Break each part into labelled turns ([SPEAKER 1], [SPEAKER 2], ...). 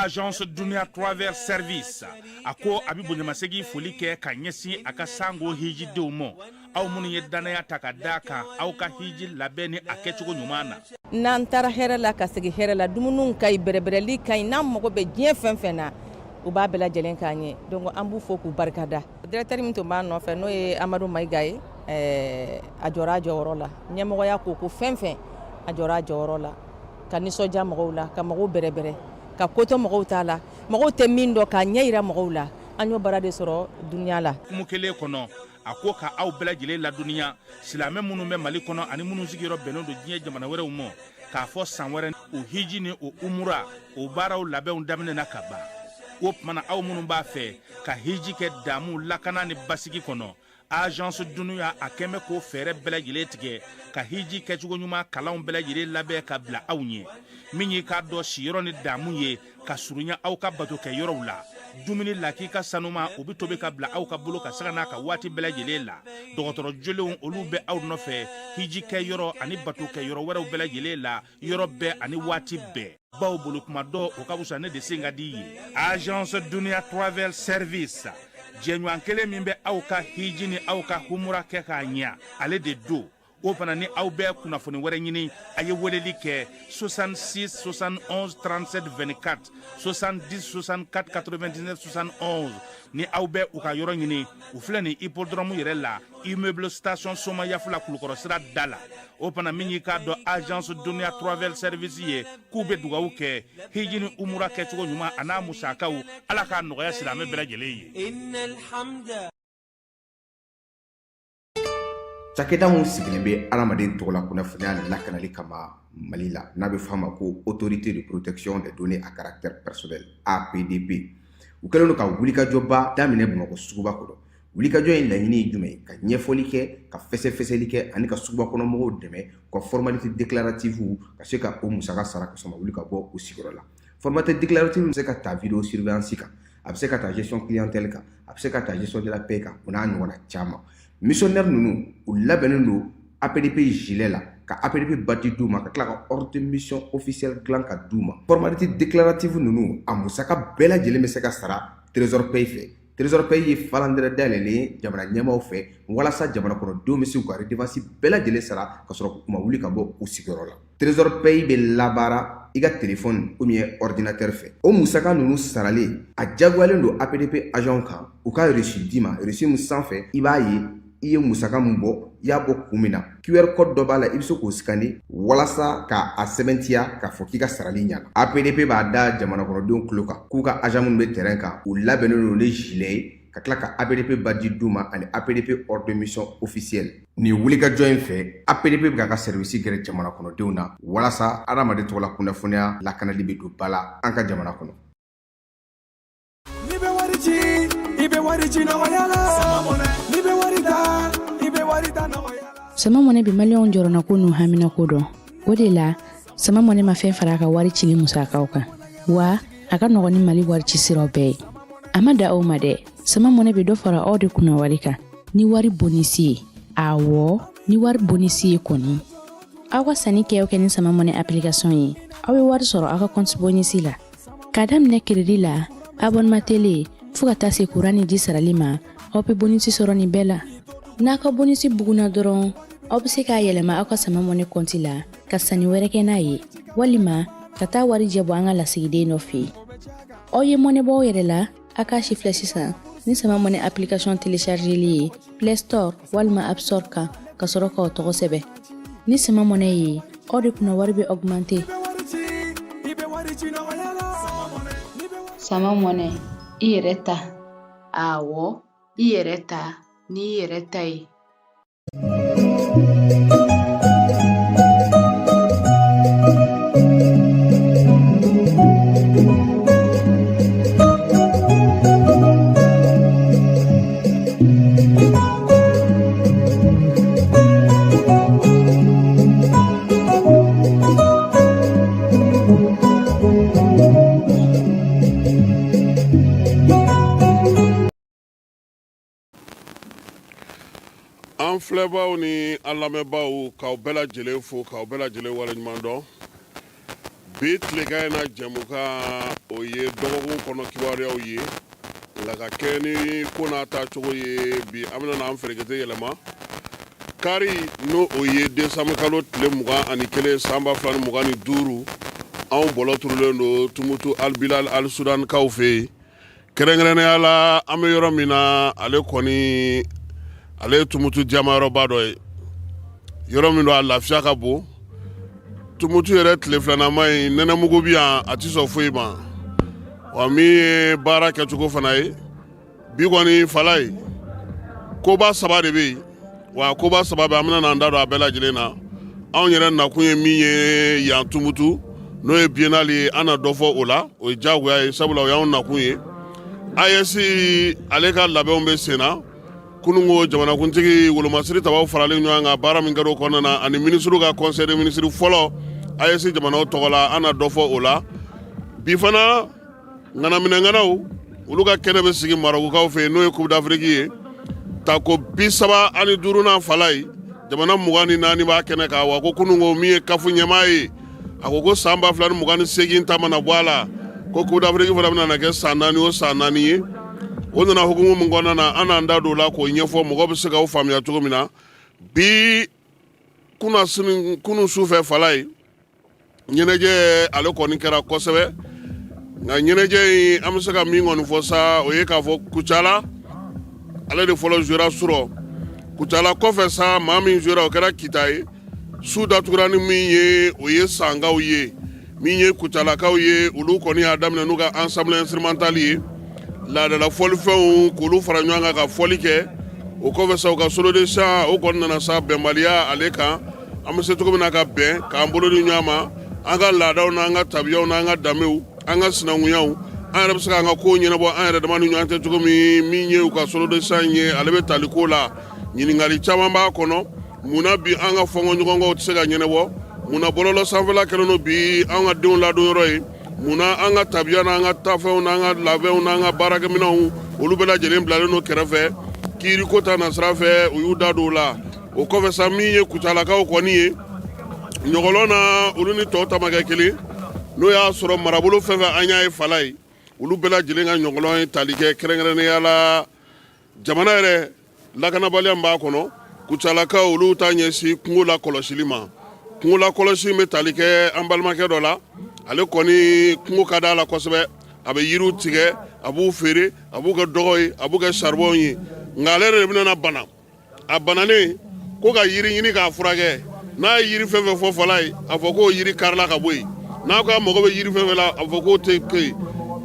[SPEAKER 1] Agence Dunia Travel Service a ko a bɛ bonyamasegin foli kɛ ka ɲɛsin a ka sango hijidenw ma, aw minnu ye dannaya ta ka da kan aw ka hiji labɛn ni a kɛcogo ɲuman na.
[SPEAKER 2] N'an taara hɛrɛ la ka segin hɛrɛ la, dumuniw ka ɲi, bɛrɛbɛrɛli ka ɲi, n'an mago bɛ diɲɛ fɛn fɛn na, u b'a bɛɛ lajɛlen k'an ye. Donc an b'u fo k'u barikada. Directeur min tun b'an nɔfɛ, n'o ye Amadu Mayiga ye, a jɔra a jɔyɔrɔ la. Ɲɛmɔgɔya ko fɛn fɛn, a jɔra a jɔyɔrɔ la, ka nisɔndiya mɔgɔw la, ka mɔgɔw bɛrɛbɛrɛ, ka ko to mɔgɔw t'a la, mɔgɔw tɛ min dɔn, k'a ɲɛ yira mɔgɔw la. An y'o baara de sɔrɔ Dunia la.
[SPEAKER 1] Hukumu kelen kɔnɔ, a ko ka aw bɛɛ lajɛlen ladɔnniya, silamɛ minnu bɛ Mali kɔnɔ ani minnu sigiyɔrɔ bɛnnen don diɲɛ jamana wɛrɛw ma, k'a fɔ san wɛrɛ o hiji ni o umura o baaraw labɛnw daminɛna ka ban. O tuma na, aw minnu b'a fɛ ka hiji kɛ damu, lakana ni basigi kɔnɔ, Agence Dunia a kɛn bɛ k'o fɛɛrɛ bɛɛ lajɛlen tigɛ ka hiji kɛcogo ɲuman kalanw bɛɛ lajɛlen labɛn ka bila aw ɲɛ. Min y'i k'a dɔn siyɔrɔ ni damu ye ka surunya aw ka bato kɛ yɔrɔw la, dumuni lakika sanuma, o bɛ tobi ka bila aw ka bolo ka sanga n'a ka waati bɛɛ lajɛlen la. Dɔgɔtɔrɔ jolenw, olu bɛ aw nɔfɛ hiji kɛ yɔrɔ ani bato kɛ yɔrɔ wɛrɛw bɛɛ lajɛlen la, yɔrɔ bɛɛ ani waati bɛɛ, baw bolo kuma dɔ o ka fisa ne de sen ka di ye. Agence Dunia Travel Service, jɛɲɔgɔn kelen min bɛ aw ka hiji ni aw ka humura kɛ k'a ɲɛ, ale de don. O fana ni aw bɛ kunnafoni wɛrɛ ɲini, a ye weleli kɛ 66 71 37 24, 70 64 99 71. Ni aw bɛ u ka yɔrɔ ɲini, u filɛ nin hippodrome yɛrɛ la, immeuble station Somayafula, Kulukɔrɔ sira da la. O fana, min y'i k'a dɔn Agence Dunia Travel Service ye, k'u bɛ dugawu kɛ hiji ni umura kɛcogo ɲuman a n'a musakaw, Ala k'a nɔgɔya silamɛ bɛɛ lajɛlen ye.
[SPEAKER 3] Cakɛda min sigilen bɛ adamaden tɔgɔla kunnafoniya lakanali kama Mali la, n'a bɛ f'a ma ko Autorité de protection des données à caractère personnel, APDP, u kɛlen don ka wulikajɔba daminɛ Bamakɔ suguba kɔnɔ. Wulikajɔ in laɲini ye jumɛn ye? Ka ɲɛfɔli kɛ, ka fɛsɛfɛsɛli kɛ ani ka suguba kɔnɔ mɔgɔw dɛmɛ u ka formalité déclarative ka se ka o musaka sara ka sɔrɔ ma wuli ka bɔ u sigiyɔrɔ la. Formalité déclarative bɛ se ka ta vidéo surveillance kan, a bɛ se ka ta gestion clientèle kan, a bɛ se ka ta gestion de la paie kan, o n'a ɲɔgɔnna caman. Missionnaire ninnu, u labɛnnen don APDP gilet la, ka APDP badge d'u ma, ka tila ka ordre de mission officielle dilan ka d'u ma. Formalité déclarative ninnu, a musaka bɛɛ lajɛlen bɛ se ka sara Trésor Pay fɛ. Trésor Pay ye falandɛrɛ dayɛlɛlen ye jamana ɲɛmaaw fɛ walasa jamana kɔnɔdenw bɛ se k'u ka redevance bɛɛ lajɛlen sara ka sɔrɔ u ma wuli ka bɔ u sigiyɔrɔ la. Trésor Pay bɛ labaara i ka téléphone ou bien ordinateur fɛ. O musaka ninnu saralen, a diyagoyalen don APDP agent kan u ka reçu d'i ma, reçu min sanfɛ i b'a ye i ye musaka min bɔ, i y'a bɔ kun min na. QR code dɔ b'a la, i bɛ se k'o scanner walasa k'a sɛbɛntiya k'a fɔ k'i ka sarali ɲana. APDP b'a da jamana kɔnɔdenw tulo kan k'u ka agent minnu bɛ terrain kan, u labɛnnen don ni gilet ye, ka tila ka APDP badge d'u ma ani APDP ordre de mission officielle. Nin wulikajɔ in fɛ, APDP bɛ k'a ka service gɛrɛ jamana kɔnɔdenw na walasa adamaden tɔgɔla kunnafoniya lakanali bɛ don ba la an ka jamana kɔnɔ.
[SPEAKER 4] N'i bɛ wari ci, i bɛ wari ci nɔgɔya la. N'i bɛ wari ta, i bɛ wari ta nɔgɔya la.
[SPEAKER 5] Sama Mɔnɛ bɛ maliyɛnw jɔrɔnako n'u haminako dɔn. O de la, Sama Mɔnɛ ma fɛn fara a ka wari cili musakaw kan, wa a ka nɔgɔn ni Mali wari ci siraw bɛɛ ye. A ma da aw ma dɛ, Sama Mɔnɛ bɛ dɔ fara aw de kunna wari kan ni wari bonisi ye. Awɔ, ni wari bonisi ye kɔni, aw ka sanni kɛ o kɛ ni Sama Mɔnɛ application ye, aw bɛ wari sɔrɔ aw ka compte bonisi la. K'a daminɛ crédit la, abonnement télé, fo ka taa se kuran ni ji sarali ma, aw bɛ bonisi sɔrɔ nin bɛɛ la. N'a ka bonisi bugunna dɔrɔn, aw bɛ se k'a yɛlɛma aw ka Sama Mɔnɛ kɔnti la ka sanni wɛrɛ kɛ n'a ye, walima ka taa wari jɛ bɔ an ka lasigiden dɔ fɛ yen. Aw ye mɔnɛ bɔ aw yɛrɛ la, a k'a si filɛ sisan ni Sama Mɔnɛ application téléchargeli ye Play Store walima App Store kan, ka sɔrɔ k'aw tɔgɔ sɛbɛn. Ni Sama Mɔnɛ ye, aw de kunna wari bɛ augmenter.
[SPEAKER 4] I bɛ wari ci nɔgɔya la.
[SPEAKER 6] Sama Mɔnɛ, i yɛrɛ ta. Awɔ.
[SPEAKER 5] I yɛrɛ ta n'i yɛrɛ ta ye.
[SPEAKER 6] An filɛbaaw ni an lamɛnbaaw, k'aw bɛɛ lajɛlen fo, k'aw bɛɛ lajɛlen waleɲuman dɔn. Bi tilegan in na jɛmukan, o ye dɔgɔkun kɔnɔ kibaruyaw ye, nka ka kɛ ni ko n'a taacogo ye, bi an bɛna an ferekete yɛlɛma kari, n'o o ye desanburukalo tile 21, san 2025. Anw bɔlɔ turulen don Tumutu Albilal Al Sudankaw fɛ yen. Kɛrɛnkɛrɛnnenya la, an bɛ yɔrɔ min na, ale kɔni, ale ye Tumutu diyamayɔrɔba dɔ ye, yɔrɔ min don, a lafiya ka bon. Tumutu yɛrɛ tile filanama in, nɛnɛmugu bɛ yan, a tɛ sɔn foyi ma. Wa min ye baara kɛcogo fana ye, bi kɔni fala ye, koba saba de bɛ yen. Wa koba saba bɛ, an bɛna n'an da don a bɛɛ lajɛlen na. Anw yɛrɛ nakun ye min ye yan Tumutu, n'o ye biennale ye, an na dɔ fɔ o la, o ye diyagoya ye, sabula o y'anw nakun ye. AES, ale ka labɛnw bɛ sen na. Kununko jamanakuntigi wolomasiri tabaw faralen ɲɔgɔn kan, baara min kɛra o kɔnɔna na, ani minisiriw ka conseil des ministres fɔlɔ AES jamanaw tɔgɔ la, an na dɔ fɔ o la. Bi fana, ŋanaminɛŋanaw, olu ka kɛnɛ bɛ sigi Marɔkukaw fɛ yen, n'o ye Coupe d'Afrique ye, tako 35nan fala ye. Jamana 24 b'a kɛnɛ kan. Wa ko kununko, min ye CAF ɲɛmaa ye, a ko ko san 2028 ta mana bɔ a la, ko Coupe d'Afrique fana bɛna kɛ san 4 o san 4 ye. O nana hukumu min kɔnɔna na, an n'an da don o la k'o ɲɛfɔ, mɔgɔ bɛ se k'aw faamuya cogo min na. Bi kunasini, kunun sufɛ fala ye, ɲɛnajɛ ale kɔni kɛra kosɛbɛ. Nka ɲɛnajɛ in, an bɛ se ka min kɔni fɔ sa, o ye k'a fɔ Kucala, ale de fɔlɔ jouera surɔ. Kucala kɔfɛ sa, maa min jouera, o kɛra Kita ye. Su datugura ni min ye, o ye Sankaw ye. Min ye Kucalakaw ye, olu kɔni y'a daminɛ n'u ka ensemble instrumental ye, laadala fɔlifɛnw k'olu fara ɲɔgɔn kan ka fɔli kɛ. O kɔfɛ sa, u ka solo de chant, o kɔni nana sa bɛnbaliya ale kan, an bɛ se cogo min na ka bɛn, k'an bolo di ɲɔgɔn ma, an ka laadaw n'an ka tabiyaw n'an ka danbew, an ka sinankunyaw, an yɛrɛ bɛ se k'an ka kow ɲɛnabɔ an yɛrɛ dama ni ɲɔgɔn cɛ cogo min. Min ye u ka solo de chant ye, ale bɛ tali ko la, ɲininkali caman b'a kɔnɔ. Munna bi an ka fɔnkɔɲɔgɔnkɔw tɛ se ka ɲɛnabɔ? Munna bɔlɔlɔ sanfɛla kɛlen don bi an ka denw ladon yɔrɔ ye? Munna an ka tabiya n'an ka taafɛnw n'an ka labɛnw n'an ka baarakɛminɛnw, olu bɛɛ lajɛlen bilalen don kɛrɛfɛ? Kiiriko ta nasira fɛ, u y'u da don o la. O kɔfɛ sa, min ye Kucalakaw kɔni ye, ɲɔgɔlɔn na, olu ni tɔw ta ma kɛ kelen. N'o y'a sɔrɔ marabolo fɛn fɛn an y'a ye fala ye, olu bɛɛ lajɛlen ka ɲɔgɔlɔn ye tali kɛ, kɛrɛnkɛrɛnnenya la jamana yɛrɛ lakanabaliya min b'a kɔnɔ. Kucalakaw, olu ta ɲɛsin kungo la kɔlɔsili ma. Kungo la kɔlɔsi bɛ tali kɛ an balimakɛ dɔ la. Ale kɔni, kungo ka d'a la kosɛbɛ, a bɛ yiriw tigɛ, a b'u feere, a b'u kɛ dɔgɔ ye, a b'u kɛ saribɔn ye. Nka ale yɛrɛ de bɛna bana. A bananen ko ka yiri ɲini k'a furakɛ, n'a ye yiri fɛn fɛn fɔ fala ye, a fɔ k'o yiri karila ka bɔ yen. N'a ko a mago bɛ yiri fɛn fɛn la, a fɔ k'o tɛ kɛ yen.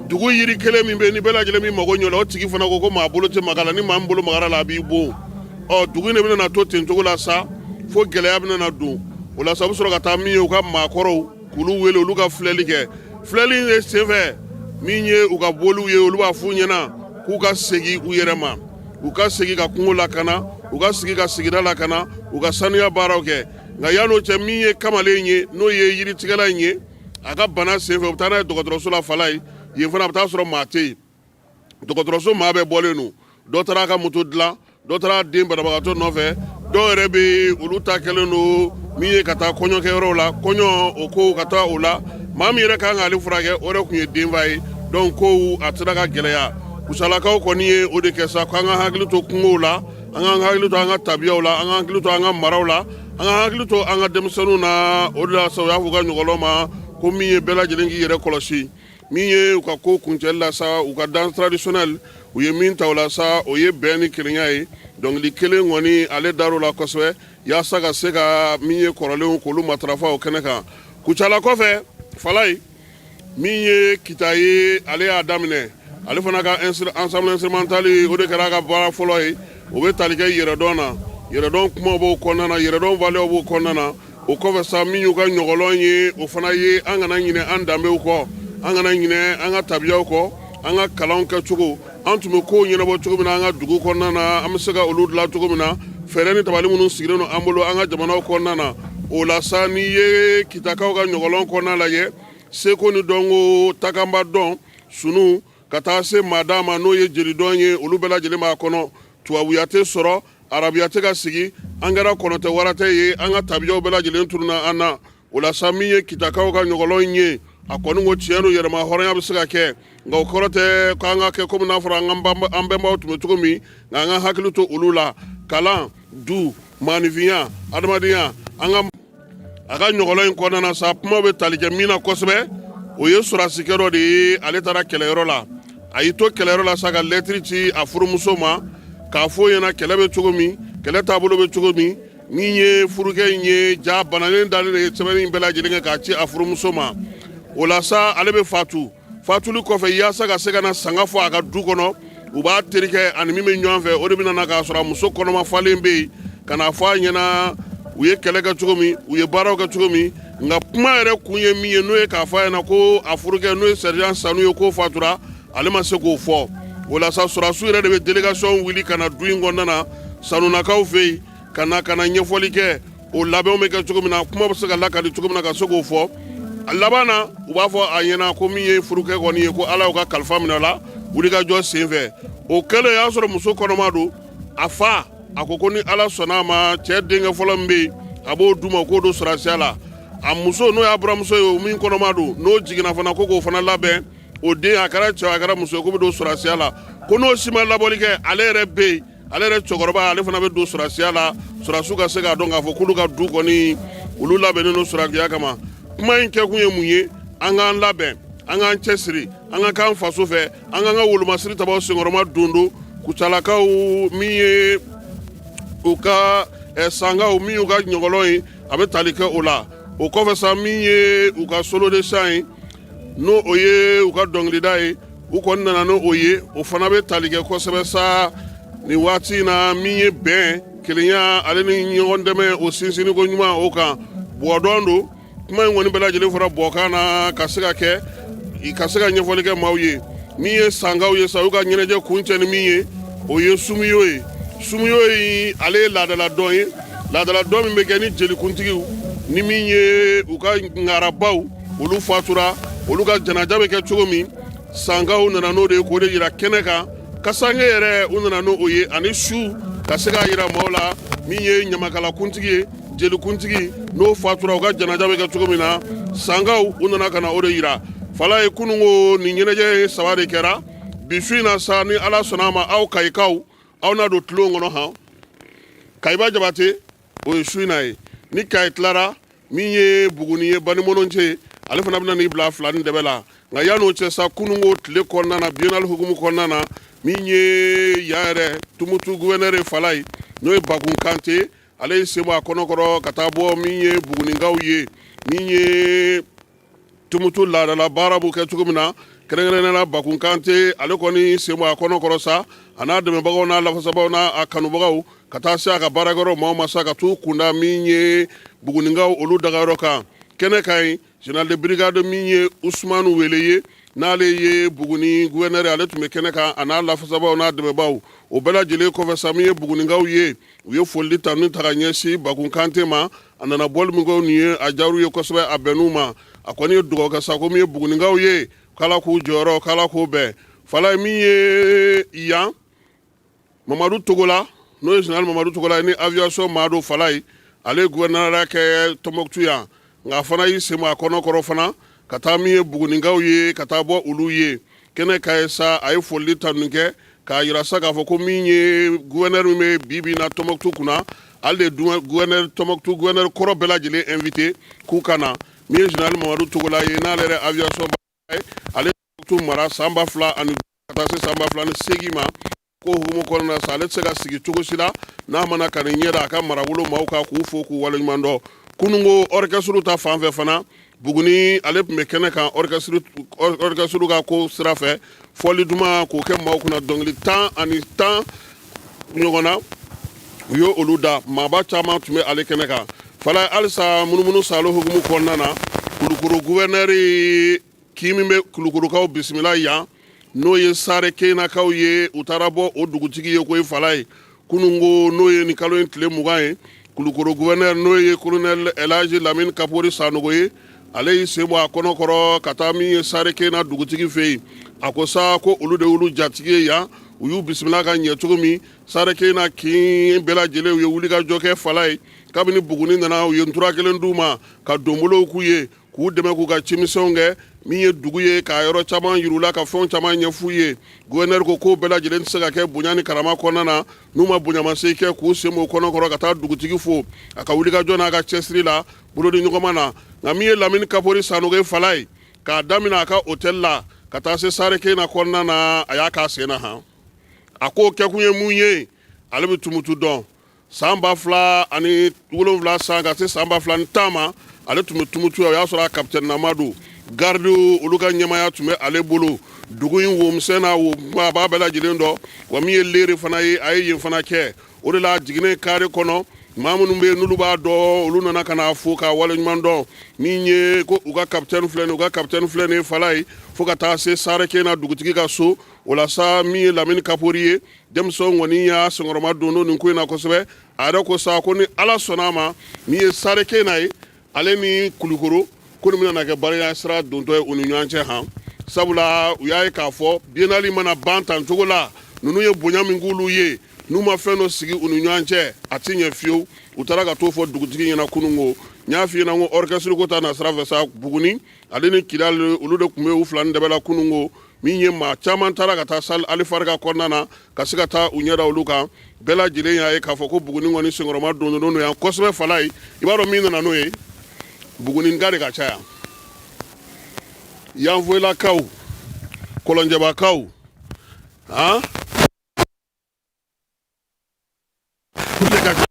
[SPEAKER 6] Dugu yiri kelen min bɛ yen ni bɛɛ lajɛlen min mago ɲɛ la, o tigi fana ko ko maa bolo tɛ maga la, ni maa min bolo magara la, a b'i bon. Ɔ dugu in de bɛna to ten cogo la sa, fo gɛlɛya bɛna don o la sa. U bɛ sɔrɔ ka taa min ye, u ka maakɔrɔw, k'olu wele, olu ka filɛli kɛ. Filɛli in ye senfɛ, min ye u ka boliw ye, olu b'a f'u ɲɛna k'u ka segin u yɛrɛ ma, u ka segin ka kungo lakana, u ka segin ka sigida lakana, u ka sanuya baaraw kɛ. Nka yan'o cɛ, min ye kamalen ye, n'o ye yiritigɛla in ye, a ka bana senfɛ, u bɛ taa n'a ye dɔgɔtɔrɔso la fala ye. Yen fana, a bɛ taa sɔrɔ maa tɛ yen. Dɔgɔtɔrɔso maa bɛɛ bɔlen don, dɔ taara a ka moto dilan, dɔ taara den banabagatɔ nɔfɛ, dɔw yɛrɛ bɛ olu ta kɛlen don min ye ka taa kɔɲɔkɛyɔrɔw la, kɔɲɔ o ko ka taa o la. Maa min yɛrɛ kan k'ale furakɛ, o yɛrɛ tun ye denfa ye. Donc kow a sera ka gɛlɛya. Kucalakaw kɔni ye o de kɛ sa, k'an ka hakili to kungow la, an k'an hakili to an ka tabiyaw la, an ka hakili to an ka maraw la, an ka hakili to an ka denmisɛnninw na. O de la sa, u y'a fɔ u ka ɲɔgɔlɔn ma ko min ye bɛɛ lajɛlen k'i yɛrɛ kɔlɔsi. Min ye u ka ko kuncɛli la sa, u ka danse traditionnelle, u ye min ta o la sa, o ye bɛn ni kelenya ye. Dɔnkili kelen kɔni, ale dar'o la kosɛbɛ, yaasa ka se ka min ye kɔrɔlenw k'olu matarafa o kɛnɛ kan. Kucala kɔfɛ falaye, min ye Kita ye, ale y'a daminɛ. Ale fana ka ensemble instrumental, o de kɛra a ka baara fɔlɔ ye. O bɛ tali kɛ yɛrɛdɔn na, yɛrɛdɔn kumaw b'o kɔnɔna na, yɛrɛdɔn waleyaw b'o kɔnɔna na. O kɔfɛ sa, min y'u ka ɲɔgɔlɔn ye, o fana ye an kana ɲinɛ an danbew kɔ, an kana ɲinɛ an ka tabiyaw kɔ, an ka kalanw kɛcogo, an tun bɛ kow ɲɛnabɔ cogo min na an ka dugu kɔnɔna na, an bɛ se ka olu dilan cogo min na, fɛɛrɛ ni tabali minnu sigilen don an bolo an ka jamanaw kɔnɔna na. O la sa, n'i ye Kitakaw ka ɲɔgɔlɔn kɔnɔna lajɛ, seko ni dɔnko, takanba dɔn, sunu ka taa se maada ma, n'o ye jelidɔn ye, olu bɛɛ lajɛlen b'a kɔnɔ. Tubabuya tɛ sɔrɔ, arabuya tɛ ka sigi, an kɛra kɔnɔtɛ waratɛ ye, an ka tabiyaw bɛɛ lajɛlen tununna an na. O la sa, min ye Kitakaw ka ɲɔgɔlɔn ye, a kɔni ko tiɲɛ don, yɛrɛma hɔrɔnya bɛ se ka kɛ, nka o kɔrɔ tɛ k'an ka kɛ komi n'a fɔra an bɛnbaw tun bɛ cogo min, nka an ka hakili to olu la: kalan, du, maaninfinya, adamadenya. An ka a ka ɲɔgɔlɔn in kɔnɔna na sa, kuma bɛ tali kɛ min na kosɛbɛ, o ye sɔrɔdasikɛ dɔ de ye. Ale taara kɛlɛyɔrɔ la. A y'i to kɛlɛyɔrɔ la sa ka lɛtiri ci a furumuso ma k'a fɔ ɲɛna kɛlɛ bɛ cogo min, kɛlɛ taabolo bɛ cogo min. Min ye furukɛ in ye, ja bananen dalen de ye sɛbɛnni in bɛɛ lajɛlen kɛ k'a ci a furumuso ma. O la sa, ale bɛ fatu. Fatuli kɔfɛ, yaasa ka se ka na sanga fɔ a ka du kɔnɔ, u b'a terikɛ ani min bɛ ɲɔgɔn fɛ, o de bɛ na k'a sɔrɔ a muso kɔnɔma falen bɛ yen, ka n'a fɔ a ɲɛna u ye kɛlɛ kɛ cogo min, u ye baaraw kɛ cogo min. Nka kuma yɛrɛ kun ye min ye, n'o ye k'a fɔ a ɲɛna ko a furukɛ, n'o ye sergent Sanu ye, k'o fatura, ale ma se k'o fɔ. O la sa, sɔrɔdasiw yɛrɛ de bɛ délégation wuli ka na du in kɔnɔna na, Sanunakaw fɛ yen, ka na ɲɛfɔli kɛ, o labɛnw bɛ kɛ cogo min na, kuma bɛ se ka lakali cogo min na, ka se k'o fɔ. A laban na, u b'a fɔ a ɲɛna ko min ye furukɛ kɔni ye, ko Ala y'u ka kalifa minɛ o la wulikajɔ sen fɛ. O kɛlen y'a sɔrɔ muso kɔnɔma don. A fa a ko ko ni Ala sɔnna a ma, cɛ denkɛ fɔlɔ min bɛ yen, a b'o d'u ma k'o don sɔrɔdasiya la. A muso, n'o y'a buramuso ye, o min kɔnɔma don, n'o jiginna fana, ko k'o fana labɛn, o den, a kɛra cɛ, a kɛra muso ye, k'o bɛ don sɔrɔdasiya la. Ko n'o si ma labɔli kɛ, ale yɛrɛ bɛ yen, ale yɛrɛ cɛkɔrɔba, ale fana bɛ don sɔrɔdasiya la, sɔrɔdasiw ka se k'a dɔn k'a fɔ k'olu ka du kɔni, olu labɛnnen don sɔrɔdasiya kama. Kuma in kɛkun ye mun ye? An k'an labɛn, an k'an cɛsiri, an ka k'an faso fɛ, an k'an ka wolomasiri tabaw senkɔrɔma don don. Kucalakaw, min ye u ka sangaw, min y'u ka ɲɔgɔlɔn ye, a bɛ tali kɛ o la. O kɔfɛ sa, min ye u ka solo de chant ye, n'o o ye u ka dɔnkilida ye, u kɔni nana n'o ye, o fana bɛ tali kɛ kosɛbɛ sa nin waati in na, min ye bɛn, kelenya, ale ni ɲɔgɔn dɛmɛ, o sinsinni ko ɲuman o kan. Bɔdɔn don. Kuma in kɔni bɛɛ lajɛlen fɔra bɔkan na ka se ka kɛ ka se ka ɲɛfɔli kɛ maaw ye. Min ye sankaw ye sa, u ka ɲɛnajɛ kuncɛ ni min ye, o ye sumiyo ye. Sumiyo ye, ale ye laadala dɔn ye, laadala dɔn min bɛ kɛ ni jelikuntigiw ni min ye u ka ŋarabaw, olu fatura, olu ka janaja bɛ kɛ cogo min. Sankaw nana n'o de ye k'o de yira kɛnɛ kan. Kasange yɛrɛ, u nana n'o ye ani su ka se k'a yira maaw la, min ye ɲamakalakuntigi ye, jelikuntigi, n'o fatura, u ka janaja bɛ kɛ cogo min na, sankaw u nana ka na o de yira. Fala ye kununko nin ɲɛnajɛ ye saba de kɛra. Bi su in na sa, ni Ala sɔnna a ma, aw Kayikaw, aw n'a don tulon kɔnɔ han. Kayiba Jabate, o ye su in na ye. Ni Kayi tilara, min ye Buguni ye, Banimɔnɔnce, ale fana bɛna n'i bila fila ni dɛbɛ la. Nka yan'o cɛ sa, kununko tile kɔnɔna na, biennale hukumu kɔnɔna na, min ye yan yɛrɛ Tumutu gouverneur ye, Fala ye, n'o ye Bakun Kante, ale ye sen bɔ a kɔnɔkɔrɔ ka taa bɔ min ye Bugunikaw ye, min ye Tumutu laadala baara b'o kɛ cogo min na, kɛrɛnkɛrɛnnenya la Bakun Kante, ale kɔni sen bɔ a kɔnɔkɔrɔ sa, a n'a dɛmɛbagaw n'a lafasabagaw n'a a kanubagaw, ka taa se a ka baarakɛyɔrɔ maaw ma sa, ka t'u kunda min ye Bugunikaw olu dagayɔrɔ kan. Kɛnɛ ka ɲi, général de brigade min ye Usumanu Wele ye, n'ale ye Buguni gouverneur, ale tun bɛ kɛnɛ kan, a n'a lafasabaaw n'a dɛmɛbaaw. O bɛɛ lajɛlen kɔfɛ sa, min ye Bugunikaw ye, u ye foli tanu ta ka ɲɛsin Bakun Kante ma. A nana bɔli min kɛ nin ye, a diyar'u ye kosɛbɛ, a bɛnn'u ma. A kɔni ye dugawu kɛ sa ko min ye Bugunikaw ye, k'Ala k'u jɔyɔrɔ, k'Ala k'o bɛn. Fala ye, min ye yan Mamadu Togola, n'o ye général Mamadu Togola ye, ni aviation maa don, Fala ye, ale ye gouverneur kɛ Tɔnbɔkutu yan, nka a fana y'i sen bɔ a kɔnɔ kɔrɔ fana ka taa min ye Bugunikaw ye, ka taa bɔ olu ye kɛnɛ ka ye sa. A ye foli tanu kɛ k'a yira sa k'a fɔ ko min ye gouverneur min bɛ bi bi in na Tɔnbɔkutu kunna, ale de ye gouverneur, Tɔnbɔkutu gouverneur kɔrɔ bɛɛ lajɛlen invité k'u ka na. Min ye général Mamadu Togola ye, n'ale yɛrɛ aviation ye, ale Tɔnbɔkutu mara san 2005 ka taa se san 2008 ma. Ko hukumu kɔnɔna sa, ale tɛ se ka sigi cogo si la n'a mana ka nin ɲɛ da a ka marabolo maaw kan k'u fo k'u waleɲuman dɔn. Kununko orchestre ta fan fɛ fana, Buguni ale tun bɛ kɛnɛ kan orchestre ka ko sira fɛ, fɔli duman k'o kɛ maaw kunna, dɔnkili 10 ɲɔgɔn na u ye olu da. Maaba caman tun bɛ ale kɛnɛ kan. Falaye, halisa munumunu salo hukumu kɔnɔna na, Kulukoro guvɛnɛri kin min bɛ Kulukorokaw bisimila yan, n'o ye Sare Kenakaw ye, u taara bɔ o dugutigi ye koyi. Falaye, kununko, n'o ye nin kalo in tile 20 ye, Kulukoro guvɛnɛri, n'o ye kolonɛli Elaji Lamini Kapori Sanogo ye, ale y'i sen bɔ a kɔnɔ kɔrɔ ka taa min ye Sare Kena dugutigi fɛ yen. A ko sa ko olu de y'olu jatigi ye yan, u y'u bisimila ka ɲɛ cogo min. Sare Kena kin bɛɛ lajɛlen, u ye wulikajɔ kɛ. Falaye, kabini Buguni nana, u ye ntura kelen d'u ma ka donbolow k'u ye, k'u dɛmɛ k'u ka cimisɛnw kɛ. Min ye dugu ye, k'a yɔrɔ caman yir'u la, ka fɛnw caman ɲɛf'u ye. Guvɛnɛri ko k'o bɛɛ lajɛlen tɛ se ka kɛ bonya ni karama kɔnɔna na n'u ma bonyamasegin kɛ, k'u sen b'o kɔnɔ kɔrɔ ka taa dugutigi fo a ka wulikajɔ n'a ka cɛsiri la bolodi ɲɔgɔnma na. Nka min ye Lamini Kapori Sanogo ye, Falaye, k'a daminɛ a ka hôtel la ka taa se Sare Kena kɔnɔna na, a y'a k'a sen na han. A k'o kɛkun ye mun ye? Ale bɛ Tumutu dɔn. San 2007 san ka se san 2010 ma, ale tun bɛ Tumutu yan. O y'a sɔrɔ a kapitɛni nama don, garde olu ka ɲɛmaaya tun bɛ ale bolo. Dugu in womisɛn n'a wo a b'a bɛɛ lajɛlen dɔn. Wa min ye lere fana ye, a ye yen fana kɛ. O de la a jiginnen kare kɔnɔ, maa minnu bɛ yen n'olu b'a dɔn, olu nana ka n'a fo k'a waleɲuman dɔn. Min ye ko u ka kapitɛni filɛ nin ye, u ka kapitɛni filɛ nin ye. Falaye, fo ka taa se Sare Kena dugutigi ka so. O la sa, min ye Lamini Kapori ye, denmisɛnw kɔni y'a senkɔrɔma don nin ko in na kosɛbɛ. A yɛrɛ ko sa ko ni Ala sɔnna a ma, min ye Sare Kena ye, ale ni Kulukoro, ko nin bɛna na kɛ baaraya sira dontɔ ye u ni ɲɔgɔn cɛ han. Sabula u y'a ye k'a fɔ biennale mana ban tan cogo la, ninnu ye bonya min k'olu ye, n'u ma fɛn dɔ sigi u ni ɲɔgɔn cɛ, a ti ɲɛ fiyewu. U taara ka t'o fɔ dugutigi ɲɛna kununko. N y'a f'i ɲɛna ko orchestre ko ta na sira fɛ sa, Buguni ale ni Kidali, olu de tun bɛ u fila ni dɛbɛ la kununko. Min ye maa caman taara ka taa salle Alifarika kɔnɔna na ka se ka taa u ɲɛda olu kan. Bɛɛ lajɛlen y'a ye k'a fɔ ko Buguni kɔni senkɔrɔma don don yan kosɛbɛ. Falaye, i b'a dɔn min nana n'o ye, Buguninka de ka ca yan, Yanfoyilakaw, Kɔlɔnjɛbakaw, han, olu de ka ca.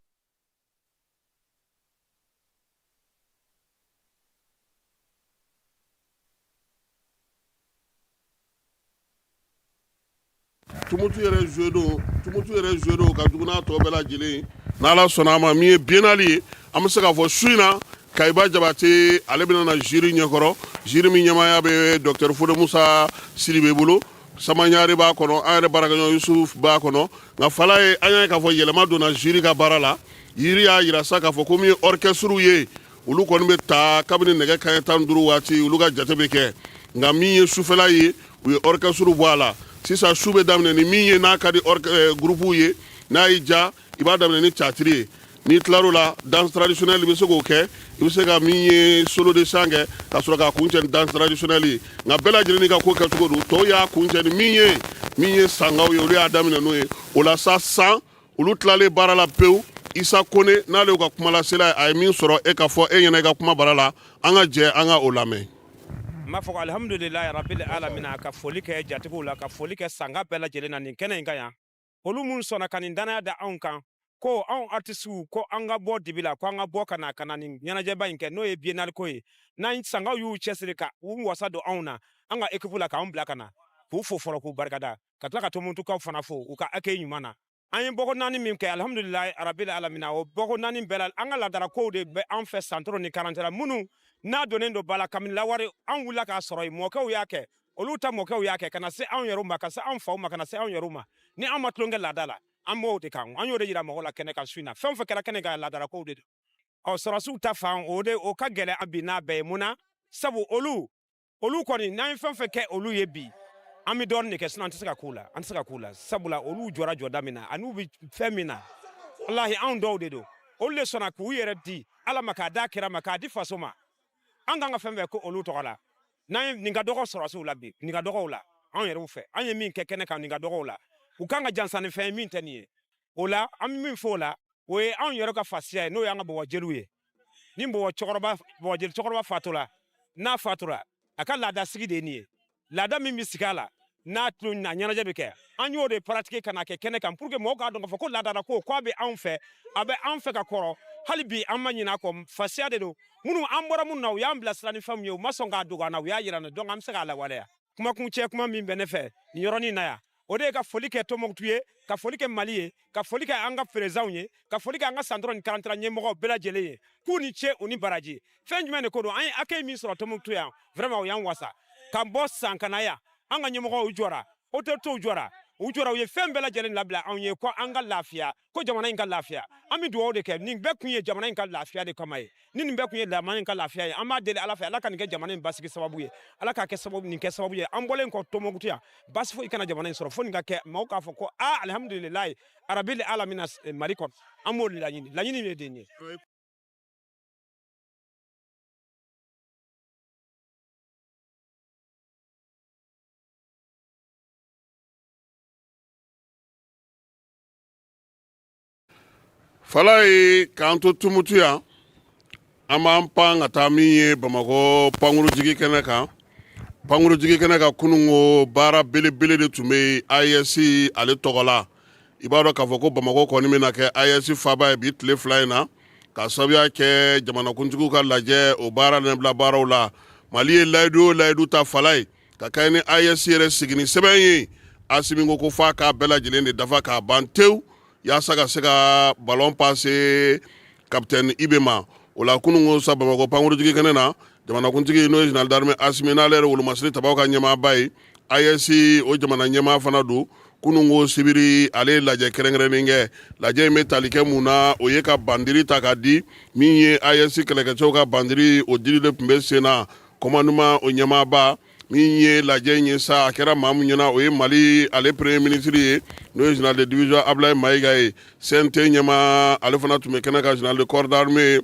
[SPEAKER 6] Tumutu yɛrɛ joué don, Tumutu yɛrɛ joué don ka jugu n'a tɔ bɛɛ lajɛlen. N'Ala sɔnna a ma, min ye biennale ye, an bɛ se k'a fɔ su in na, Kayiba Jabate ale bɛna na jury ɲɛkɔrɔ, jury min ɲɛmaaya bɛ docteur Fode Musa Sidibe bolo. Sama Ɲare b'a kɔnɔ, an yɛrɛ baarakɛɲɔgɔn Yusuf b'a kɔnɔ. Nka Falaye, an y'a ye k'a fɔ yɛlɛma donna jury ka baara la. Jury y'a jira sa k'a fɔ ko min ye orchestre ye, olu kɔni bɛ ta kabini nɛgɛ kanɲɛ 15 waati, olu ka jate bɛ kɛ. Nka min ye sufɛla ye, u ye orchestre bɔ a la. Sisan su bɛ daminɛ ni min ye, n'a ka di groupe ye, n'a y'i diya, i b'a daminɛ ni théâtre ye. N'i tilar'o la, danse traditionnelle, i bɛ se k'o kɛ. I bɛ se ka min ye solo de chant kɛ ka sɔrɔ k'a kuncɛ ni danse traditionnelle ye. Nka bɛɛ lajɛlen n'i ka ko kɛcogo don. Tɔw y'a kuncɛ ni min ye, min ye sankaw ye, olu y'a daminɛ n'o ye. O la sa, san olu tilalen baara la pewu, Isa Kone, n'ale y'u ka kumalasela ye, a ye min sɔrɔ e ka fɔ e ɲɛna i ka kuma bara la, an ka jɛ an ka o lamɛn.
[SPEAKER 7] N b'a fɔ ko alihamudulilayi rabili alamina, ka foli kɛ jatigiw la, ka foli kɛ sanka bɛɛ lajɛlen na nin kɛnɛ in kan yan, olu minnu sɔnna ka nin danaya da anw kan, ko anw artisiw, ko an ka bɔ dibi la, ko an ka bɔ ka na ka na nin ɲɛnajɛba in kɛ, n'o ye biennale ko ye. N'an sankaw y'u cɛsiri ka u wasa don anw na, an ka ekipu la, k'anw bila ka na, k'u fo fɔlɔ, k'u barikada, ka tila ka Tumutukaw fana fo u ka accueil ɲuman na. An ye bɔko naani min kɛ, alihamudulilayi rabili alamina, o bɔko naani bɛɛ la, an ka laadara kow de bɛ an fɛ santoro ni karantɛ minnu n'a donnen don ba la kabini lawale. An wulila k'a sɔrɔ yen, mɔkɛw y'a kɛ, olu ta mɔkɛw y'a kɛ, ka na se anw yɛrɛw ma, ka se anw faw ma, ka na se anw yɛrɛw ma. Ni an ma tulon kɛ laada la, an b'o de kan. An y'o de yira mɔgɔw la kɛnɛ kan su in na. Fɛn o fɛn kɛra kɛnɛ kan, laadara kow de don. Ɔ, sɔrɔsiw ta fan, o de o ka gɛlɛn bi n'a bɛɛ ye. Mun na? Sabu olu kɔni, n'an ye fɛn fɛn kɛ olu ye bi, an bɛ dɔɔnin de kɛ, sinon an tɛ se ka k'u la, an tɛ se ka k'u la, sabula olu jɔra jɔda min na an'u bɛ fɛn min na, walahi, anw dɔw de don. Olu de sɔnna k'u yɛrɛ di Ala ma, k'a d'a kira ma, k'a di faso ma. An kan ka fɛn fɛn ko olu tɔgɔ la, n'an ye nin ka dɔgɔ sɔrɔsiw la bi, nin ka dɔgɔw la anw yɛrɛw fɛ. An ye min kɛ kɛnɛ kan, nin ka dɔgɔw la, u kan ka jansa ni fɛn ye min tɛ nin ye. O la, an bɛ min fɔ o la, o ye anw yɛrɛ ka fasiya ye, n'o y'an ka bɔbɔ jeliw ye. Ni bɔbɔ cɛkɔrɔba, bɔbɔ jeli cɛkɔrɔba fatura, n'a fatura, a ka laada sigi de ye nin ye. Laada min bɛ sigi a la, n'a tulon na ɲɛnajɛ bɛ kɛ, an y'o de pratiquer ka na kɛ kɛnɛ kan pour que mɔgɔw k'a dɔn k'a fɔ ko laadala ko k'a bɛ anw fɛ, a bɛ anw fɛ ka kɔrɔ. Hali bi an ma ɲinɛ a kɔ. Fasiya de don. Minnu an bɔra minnu na, u y'an bilasira ni fɛn min ye, u ma sɔn k'a dogo an na, u y'a yira an na. Donc an bɛ se k'a lawaleya. Kumakuncɛ kuma min bɛ ne fɛ nin yɔrɔnin na yan, o de ye ka foli kɛ Tɔnbɔkutu ye, ka foli kɛ Mali ye, ka foli kɛ an ka présidentw ye, ka foli kɛ an ka san 33 ɲɛmɔgɔw bɛɛ lajɛlen ye, k'u ni ce, u ni baraji. Fɛn jumɛn de ko don? An ye accueil min sɔrɔ Tɔnbɔkutu yan, vraiment o y'an wasa. K'an bɔ san ka na yan, an ka ɲɛmɔgɔw jɔra, autorités jɔra, u jɔra, u ye fɛn bɛɛ lajɛlen labila anw ye ko an ka lafiya, ko jamana in ka lafiya. An bɛ dugawu de kɛ. Nin bɛɛ kun ye jamana in ka lafiya de kama ye. Ni nin bɛɛ kun ye jamana in ka lafiya ye, an b'a deli Ala fɛ, Ala ka nin kɛ jamana in basigi sababu ye, Ala k'a kɛ sababu, nin kɛ sababu ye. An bɔlen kɔ Tɔnbɔkutu yan, basi foyi kana jamana in sɔrɔ fo nin ka kɛ, maaw k'a fɔ ko aa, alihamudulilayi arabil alamina Mali kɔnɔ. An b'o laɲini, laɲini ye de nin ye.
[SPEAKER 6] Falaye, k'an to Tumutu yan, an b'an pan ka taa min ye Bamakɔ pankurujigi kɛnɛ kan. Pankurujigi kɛnɛ kan, kununko baara belebele de tun bɛ yen AES ale tɔgɔ la. I b'a dɔn k'a fɔ ko Bamakɔ kɔni bɛna kɛ AES faaba ye bi tile 2 in na, k'a sababuya kɛ jamanakuntigiw ka lajɛ o baara ɲɛbila baaraw la. Mali ye layidu o layidu ta, Falaye, ka kɛɲɛ ni AES yɛrɛ sigini sɛbɛn ye, Asimi ko ko f'a k'a bɛɛ lajɛlen de dafa k'a ban tewu yaasa ka se ka ballon passer capitaine IB ma. O la, kunun ko sa, Bamakɔ pankurujigi kɛnɛ na, jamanakuntigi n'o ye général d'armée Asimi, n'ale yɛrɛ wolomasiri tabaw ka ɲɛmaaba ye, AES o jamana ɲɛmaa fana don, kunun ko sibiri ale ye lajɛ kɛrɛnkɛrɛnnen kɛ. Lajɛ in bɛ tali kɛ mun na? O ye ka bandiri ta ka di. Min ye AES kɛlɛkɛcɛw ka bandiri, o dili de tun bɛ sen na. Commandement o ɲɛmaaba min ye lajɛ in ye sa, a kɛra maa min ɲɛna, o ye Mali ale premier ministre ye, n'o ye général de division Ablaye Mayiga ye. CNT ɲɛmaa, ale fana tun bɛ kɛnɛ kan, général de corps d'armée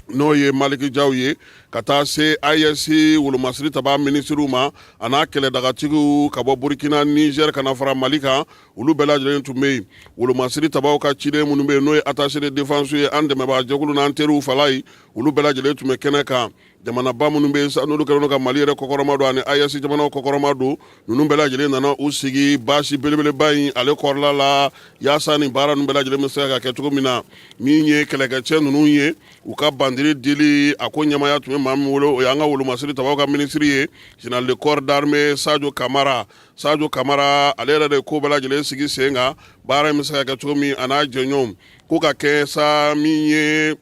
[SPEAKER 6] n'o ye Maliki Jaw ye, ka taa se AES wolomasiri taba minisiriw ma, a n'a kɛlɛdagatigiw ka bɔ Burkina, Niger, ka na fara Mali kan, olu bɛɛ lajɛlen tun bɛ yen. Wolomasiri tabaw ka ciden minnu bɛ yen, n'o ye attaché de défense ye, an dɛmɛbaa jɛkulu n'an teriw, Falaye, olu bɛɛ lajɛlen tun bɛ kɛnɛ kan. Jamanaba minnu bɛ yen n'olu kɛlen don ka Mali yɛrɛ kɔkɔrɔma don ani AES jamanaw kɔkɔrɔma don, ninnu bɛɛ lajɛlen nana u sigi basi belebeleba in ale kɔrɔla la, yaasa nin baara ninnu bɛɛ lajɛlen bɛ se ka kɛ cogo min na. Min ye kɛlɛkɛcɛ ninnu ye, u ka bandiri dili, a ko ɲɛmaaya tun bɛ maa min bolo, o y'an ka wolomasiri tabaw ka minisiri ye, général de corps d'armée Sadio Kamara. Sadio Kamara, ale yɛrɛ de ko bɛɛ lajɛlen sigi sen kan, baara in bɛ se ka kɛ cogo min, a n'a jɛɲɔgɔnw ko ka kɛ sa. Min ye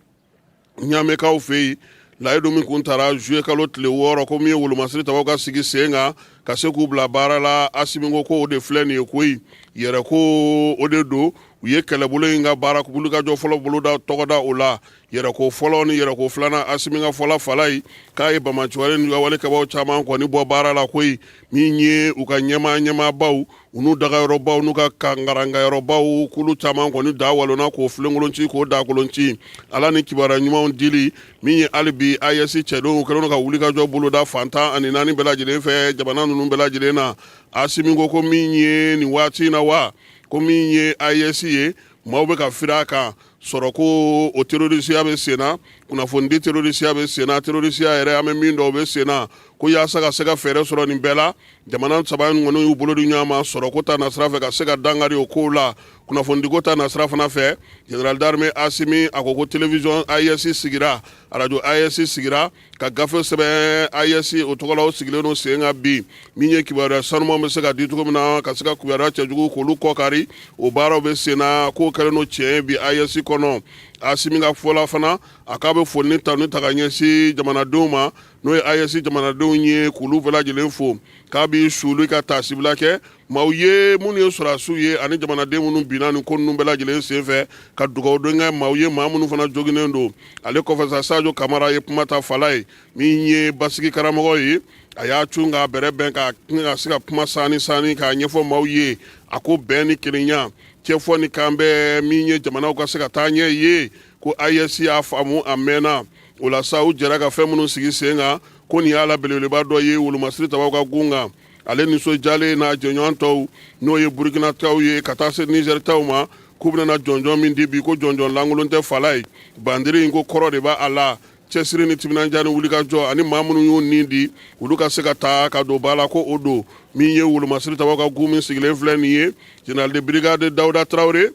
[SPEAKER 6] Ɲamɛkaw fɛ yen, layidu min kun tara juillet kalo tile 6, ko min ye wolomasiri tabaw ka sigi sen kan ka se k'u bila baara la, Asimi ko ko o de filɛ nin ye koyi yɛrɛ, ko o de don. U ye kɛlɛbolo in ka baara wulikajɔ fɔlɔ boloda tɔgɔda o la, yɛrɛko fɔlɔ ni yɛrɛko filanan. Asimi ka fɔla, Falaye, k'a ye banbaanciwale ni wale kɛbaaw caman kɔni bɔ baara la koyi. Min ye u ka ɲɛmaa ɲɛmaabaw, u n'u dagayɔrɔbaw, n'u ka kangarangayɔrɔbaw, k'olu caman kɔni da walonna k'o filenkolon ci, k'o dakolon ci. Ala ni kibaruya ɲumanw dili min ye, hali bi AES cɛdenw kɛlen don ka wulikajɔ boloda fan 14 bɛɛ lajɛlen fɛ, jamana ninnu bɛɛ lajɛlen na. Asimi ko ko min ye nin waati in na wa, ko min ye AES ye, maaw bɛ ka firi a kan sɔrɔ ko o terorisiya bɛ sen na, kunnafonidi terorisiya bɛ sen na, terorisiya yɛrɛ an bɛ min dɔn, o bɛ sen na, ko yaasa ka se ka fɛɛrɛ sɔrɔ nin bɛɛ la, jamana saba in kɔni y'u bolo di ɲɔgɔn ma sɔrɔko ta nasira fɛ, ka se ka dankari o kow la. Kunnafonidiko ta nasira fana fɛ, général d'armée Asimi a ko ko télévision AES sigira, arajo AES sigira, ka gafe sɛbɛn AES o tɔgɔ la, o sigilen don sen kan bi. Min ye kibaruya sanuman bɛ se ka di cogo min na, ka se ka kibaruya cɛjugu k'olu kɔkari, o baaraw bɛ sen na, k'o kɛlen don tiɲɛ ye bi AES kɔnɔ. Asimi ka fɔ la fana, a k'a bɛ foli ni tanu ta ka ɲɛsin jamanadenw ma, n'o ye AES jamanadenw ye, k'olu bɛɛ lajɛlen fo, k'a bɛ suli ka taasibila kɛ maaw ye minnu ye sɔrɔdasiw ye ani jamanaden minnu binna nin ko ninnu bɛɛ lajɛlen senfɛ, ka dugawu don kɛ maaw ye, maa minnu fana joginnen don. Ale kɔfɛ sa, Sadio Kamara ye kuma ta, Falaye, min ye basigi karamɔgɔ ye. A y'a cun k'a bɛrɛ bɛn ka se ka kuma saani saani k'a ɲɛfɔ maaw ye. A ko bɛn ni kelenya, cɛfɔ ni kanbɛn, min ye jamanaw ka se ka taa ɲɛ ye, ko AES y'a faamu a mɛnna. O la sa, u jɛra ka fɛn minnu sigi sen kan, ko nin y'a la belebeleba dɔ ye wolomasiri tabaw ka gun kan. Ale nisɔndiyalen n'a jɛɲɔgɔn tɔw, n'o ye Burukina taw ye ka taa se Nizɛri taw ma, k'u bɛna jɔnjɔn min di bi, ko jɔnjɔn lankolon tɛ, Falaye. Bandiri in, ko kɔrɔ de b'a la, cɛsiri ni timinandiya ni wulikajɔ, ani maa minnu y'u ni di, olu ka se ka taa ka don ba la, ko o don. Min ye wolomasiri tabaw ka gun min sigilen filɛ nin ye, général de brigade Dawuda Tarawele.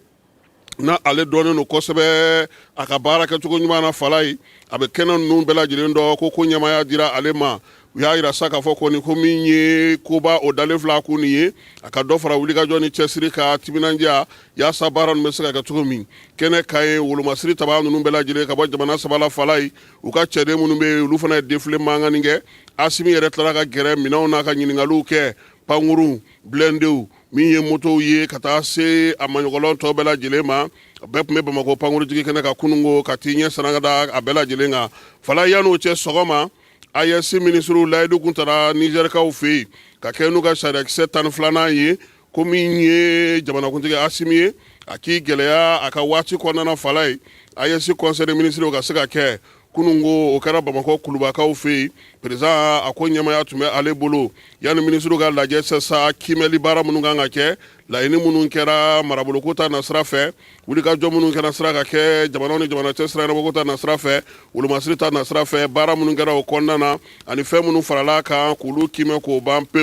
[SPEAKER 6] Na ale dɔnnen don kosɛbɛ a ka baara kɛcogo ɲuman na. Falayi, a bɛ kɛnɛ ninnu bɛɛ lajɛlen dɔn. Ko ɲɛmaaya dira ale ma. U y'a yira sa k'a fɔ kɔni ko min ye koba o dalen fila kun nin ye, a ka dɔ fara wulikajɔ ni cɛsiri ka timinandiya yaasa baara ninnu bɛ se ka kɛ cogo min. Kɛnɛ ka ye wolomasiri tabaa ninnu bɛɛ lajɛlen ka bɔ jamana saba la. Falayi, u ka cɛden minnu bɛ yen, olu fana ye défilé mankanni kɛ. Asimi yɛrɛ tilara ka gɛrɛ minɛnw n'a ka ɲininkaliw kɛ, pankurun, blindéw, min ye motow ye, ka taa se a maɲɔgɔlɔn tɔ bɛɛ lajɛlen ma. A bɛɛ tun bɛ Bamakɔ pankurujigi kɛnɛ ka kununko ka t'i ɲɛ saraka a bɛɛ lajɛlen kan. Fala, yan'o cɛ, sɔgɔma AES minisiriw layidu kun taara Nizɛrikaw fɛ yen ka kɛ n'u ka sariyakisɛ 12nan ye, ko min ye jamanakuntigi Asimi ye, a k'i gɛlɛya a ka waati kɔnɔna. Fala ye, AES conseil des ministres ka se ka kɛ kunun ko, o kɛra Bamakɔ Kulubakaw fɛ yen. Président a ko ɲɛmaya tun bɛ ale bolo. Yanni minisiriw ka lajɛ cɛ sa, kiimɛli baara minnu kan ka kɛ, laɲini minnu kɛra maraboloko ta nasira fɛ, wulikajɔ minnu kɛra sira ka kɛ jamanaw ni jamana cɛ sira ɲɛnabɔko ta nasira fɛ, wolomasiri ta nasira fɛ, baara minnu kɛra o kɔnɔna na ani fɛn minnu farala kan, k'olu kiimɛ k'o ban pewu.